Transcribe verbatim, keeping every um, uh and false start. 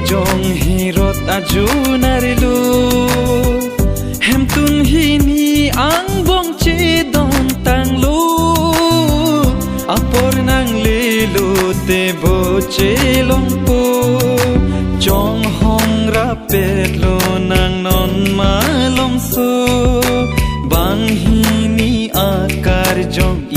Jong Herod ajo narlo, hemtun hini angbong chedon tanglo. Apor nanglelo te bo chelongpo, chonghong rapetlo nang non malomso. Banghini akarjong